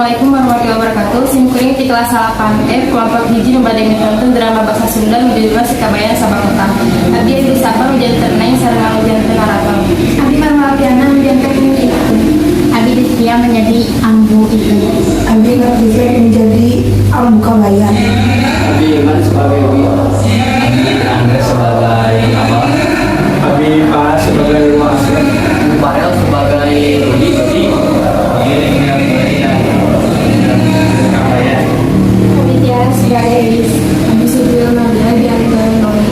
Assalamualaikum warahmatullahi wabarakatuh. Sim kuring ti kelas 8 F kelompok 1 nu bade nonton drama bahasa Sunda nu judulna Si Kabayan Sabakota. Abdi Edi Sabar nu janten Neng sareng anu janten narator. Abdi Marmalapiana menjadi Itu. Abi Destia menjadi Ambu itu. Abi Nafisa menjadi Ambu Kabayan. Abi Iman sebagai Wi. Abi Andre sebagai Abah. Abi Pak sebagai Wasit. Farel sebagai Rudi. Kabayan. Abi Tiara sebagai Elis. Abdi Sutil Nadia janten Noni.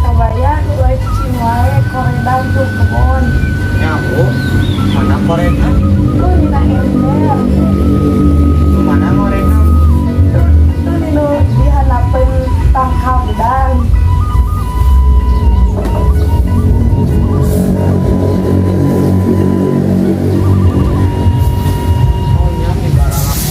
Kabayan ulah cicing wae koredan tuh kebon. Nya Bu, mana korena? Tuh dina ember. Mana ngorena? Tuh dinu dihanapeun tangkal gedang. Oh nya di barang.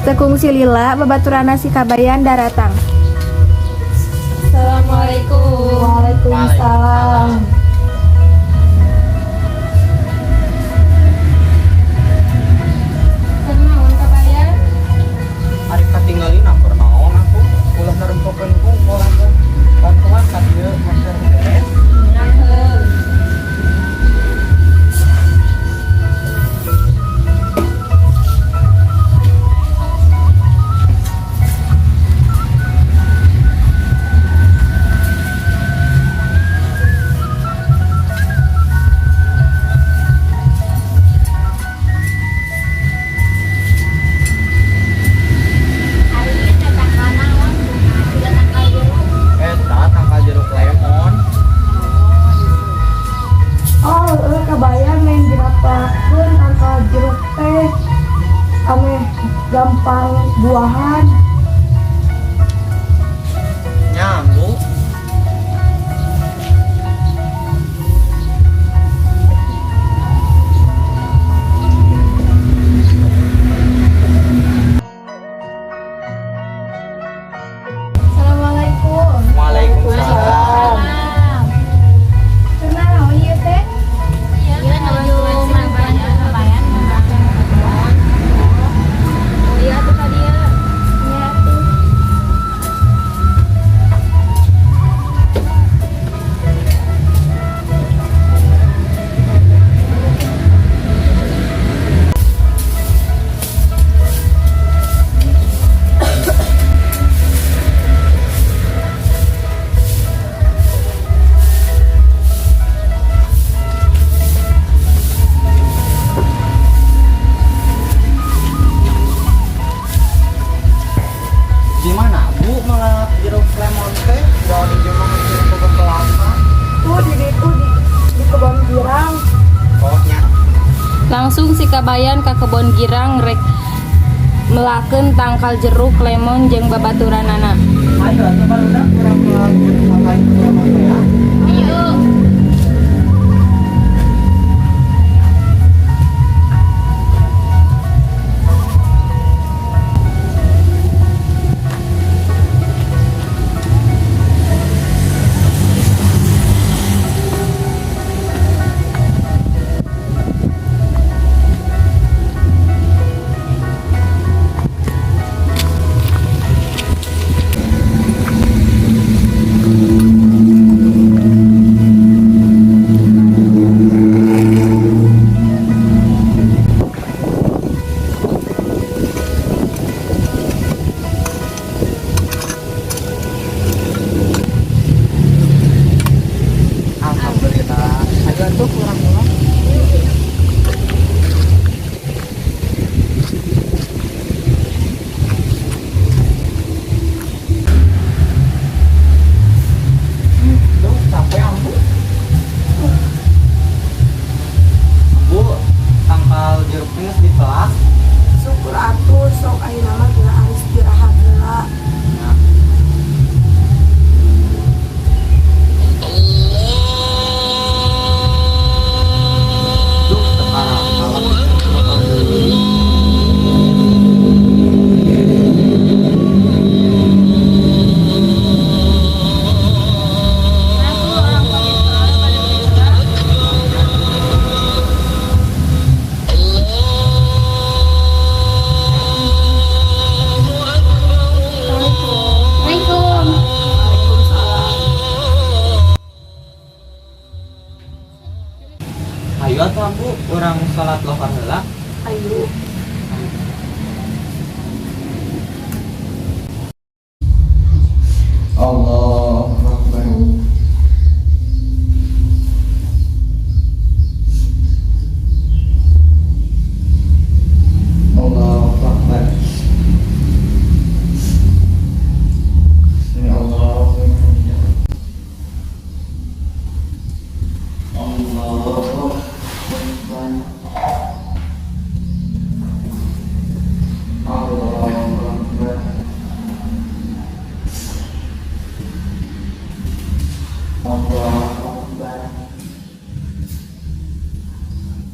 Teu kungsi lila babaturanna si Kabayan daratang. Assalamualaikum. Waalaikumsalam. Kunaon Kabayan? Ari katinggalin keur naon aku? Ulah narempokeun kungkul aku. Bantuan ka dieu meser beres. Heuh. Hari ini tangkal naon? Sudah tangkal jeruk. Eta tangkal jeruk lemon. Oh, kabayan main dirapakeun tangkal jeruk teh. Ameh gampang buahan. Nya Bu. Assalamualaikum. Waalaikumsalam. Kunaon ieu teh? Iya, nuju mantuan Kabayan. Oh iya tuh ka dieu. Nya. Langsung si Kabayan ka kebon girang rek melakeun tangkal jeruk, lemon jeung babaturanana. Ayo atuh barudak urang melak sampai urang ya. Ayo. Alhamdulillah. Ayo atuh urang pulang. Duh, capek ambu. Bu, tangkal jeruk geus dipelak. Syukur atuh sok ayeuna mah geura istirahat heula. Duh, sekarang kalau Atuh orang tua geus pada geus. Assalamualaikum. Ayo atuh ambu, urang salat lohor heula. Ayo. Allahu Akbar. Allahu Akbar. Sami Allahu liman hamidah. Allahu Akbar. Allahu Akbar. Allahu Akbar.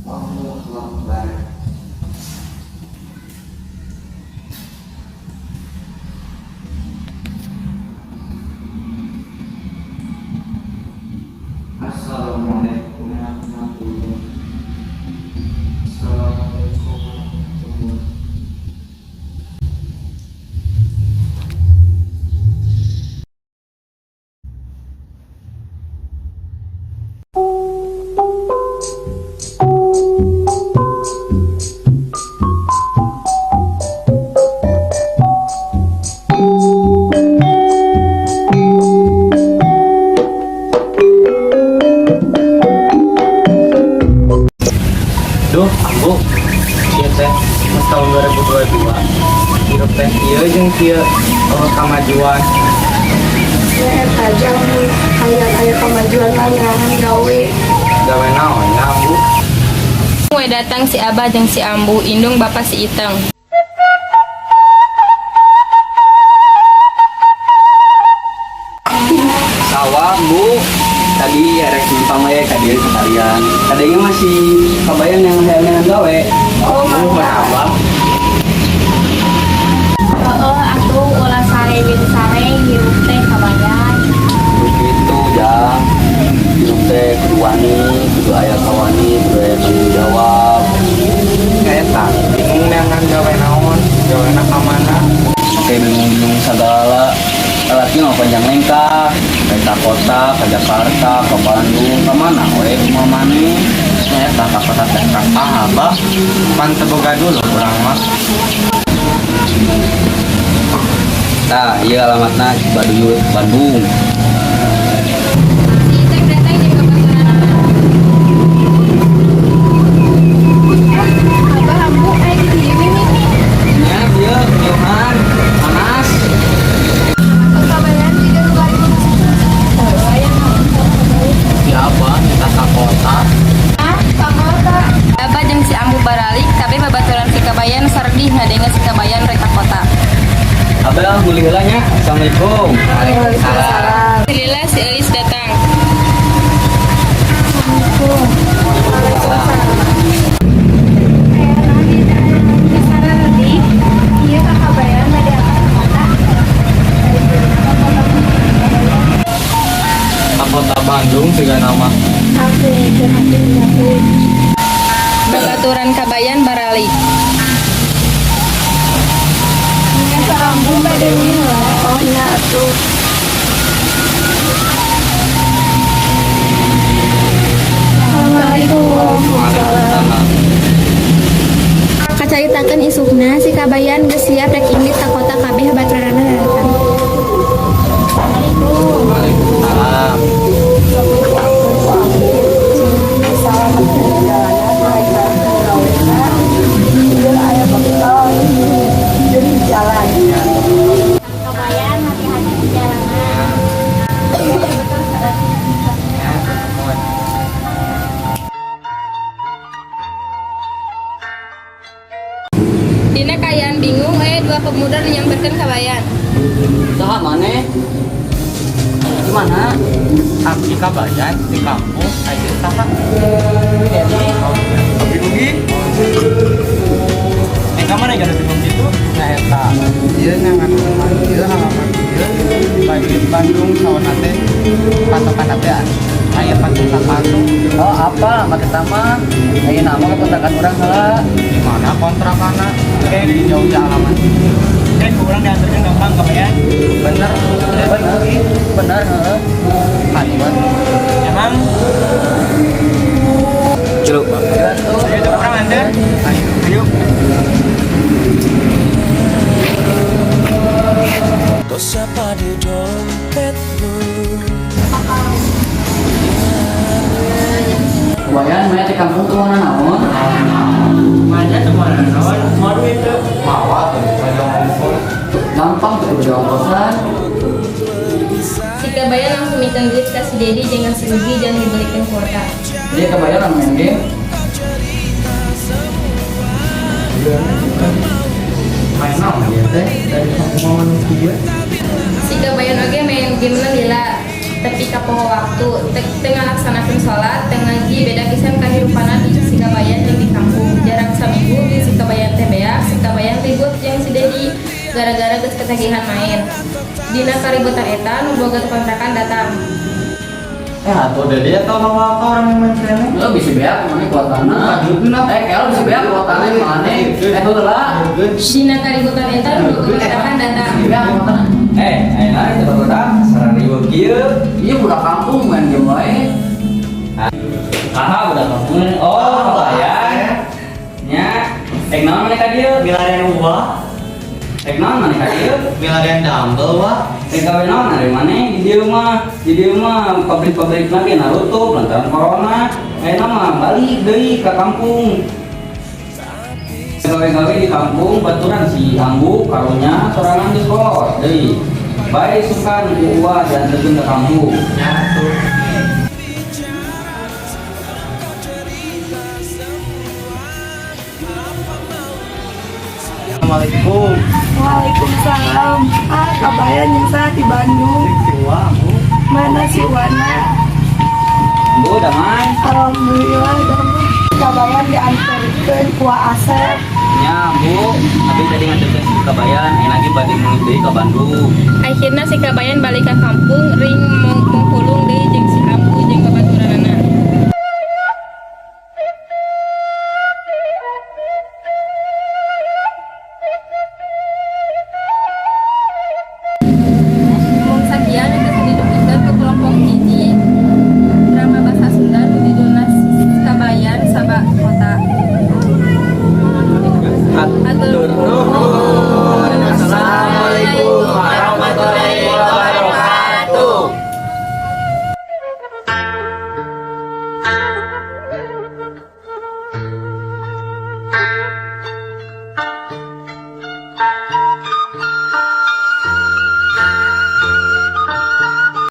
Allahu Akbar. Assalamualaikum warahmatullahi wabarakatuh. Assalamualaikum warahmatullahi wabarakatuh. Duh, ambu. Ieu teh geus tahun 2022. Hirup teh ieu jeung kieu eueuh kamajuan. Ya eta jang hayang aya kamajuan lah neangan gawe. Gawe naon nya ambu? We datang si Abah jeung si Ambu, indung bapa si Iteng. Sawah, Bu. Tadi erek numpang we ka dieu sekalian. Tadinya masih kabayan yang hayang gawe. Oh, Bu, mantap. abah. Heeh, atuh ulah sare jeung sare hirup teh kabayan. Begitu, Jang. Hidup teh kudu wani, kudu aya kawani, kudu aya tanggung jawab. Eta, bingung neangan gawe naon, gawena ka mana? Oke, bingung-bingung segala. Laki mah panjang lengkah, ke kota, ke Jakarta, ke Bandung, ke mana we kumaha maneh. Eta ka kota teh. Ah, abah, pan teu boga dulu urang mah. Tah, ieu alamatna Cibaduyut, Bandung. Si Iteng datang jeung babaturanana. Abah ambu aya di dieu mimi. Ya, ieu jauhan, panas. Kabayan juga nu bari Siapa minta ka kota? Ah, ka kota. Abah jeung si Ambu heula nya. Assalamualaikum. Waalaikumsalam. Lila si Elis datang. Aya naon di Sararedi? Ieu ka Kabayan bade angkat ka kota. Ka kota Bandung juga nama. Aku curhatin aku. Babaturan Kabayan baralik. Nya sarambung bade mila. Oh nya atuh. Assalamualaikum. Waalaikumsalam. Kacaritakeun isukna si Kabayan geus siap rek indit ka kota kabeh baturanna datang. Waalaikumsalam. Salamat perjalanan mereka gawena. Ieu aya bekal jeung jalan. Kabayan hati-hati di jalanan. Dina kaayaan bingung aya dua pemuda nu nyamperkeun Kabayan. Saha maneh? Di mana? Abdi Kabayan di kampung aja saha. Abdi rugi. Eh kamana ya bingung gitu? Nah eta. Ieu nyangan ieu halaman ieu baju Bandung sawana teh patokan teh aya pakai sepatu. Oh, apa? Make tama. Ayeuna nama ke kontrakan urang heula. Di mana kontrakanna? Kayak di jauh jauh halaman. Kayak kurang diantarkan gampang Kabayan. Bener, bener, bener, heeh. Ayo. Emang Jeruk. ayo tuh kurang anda. Ayo. Ayo. Kau siapa di dompetmu? Kabayan mah di kampung tuh mana naon? Mana tuh mana naon? Mau duit tuh. Mawa tuh, baju ngumpul. Gampang tuh udah ongkosan. Si Kabayan langsung mikeun duit ka si Dedi jeung ka si Ugi jangan dibelikeun kuota. Dia Kabayan main game. Main naon dia teh dari kampung mah dia. Si Kabayan oge main game lila tapi kapoho waktu teu ngalaksanakeun salat teu ngaji beda pisan kahirupanna di si Kabayan jeung di kampung jarak saminggu di si Kabayan teh beak si Kabayan ribut jeung si Dedi gara-gara geus ketagihan main dina kaributan eta nu boga kontrakan datang. Eh, atau dari atau bawa apa orang yang main kene? Lo bisa beak mana kuotana? Eh, kalau bisa beak kuotana mana? Eh, heula. Dina kaributan eta nu boga kontrakan datang. Beak kuotana. Eh, ayeuna itu barudak sarariweuh kieu. Iya budak kampung main game wae. Saha budak kampung? Oh, Kabayan. Nya, rek naon maneh ka dieu? Milarian uang, Rek naon maneh ka dieu? milarian dumbbell wah. Rek gawe naon ari maneh di dieu mah? Di dieu mah pabrik-pabrik lagi narutup lantaran corona. Ayeuna mah balik deui ka kampung. Gawe-gawe di kampung baturan si Ambu karunya sorangan geus kolot deui. Bae sukan ku uah dianterkeun ka kampung. Ya tuh. Assalamualaikum. Waalaikumsalam. Ah, Kabayan jeung saha di Bandung. Siwa, aku. Mana si Wana? Bu, damai. Alhamdulillah damai. Kabayan diantarkeun ku Asep. Ya, Bu, tapi tadi nganterkeun si Kabayan, ayeuna lagi bade mulih deui ka Bandung. Akhirna si Kabayan balik ka kampung ring mungkulung deui jeung si Ambu jeung babaturanna. Mung sakian geus didugikeun ku kelompok hiji drama basa Sunda nu judulna Kabayan Saba Kota. Atur nuhun. Assalamualaikum warahmatullahi wabarakatuh.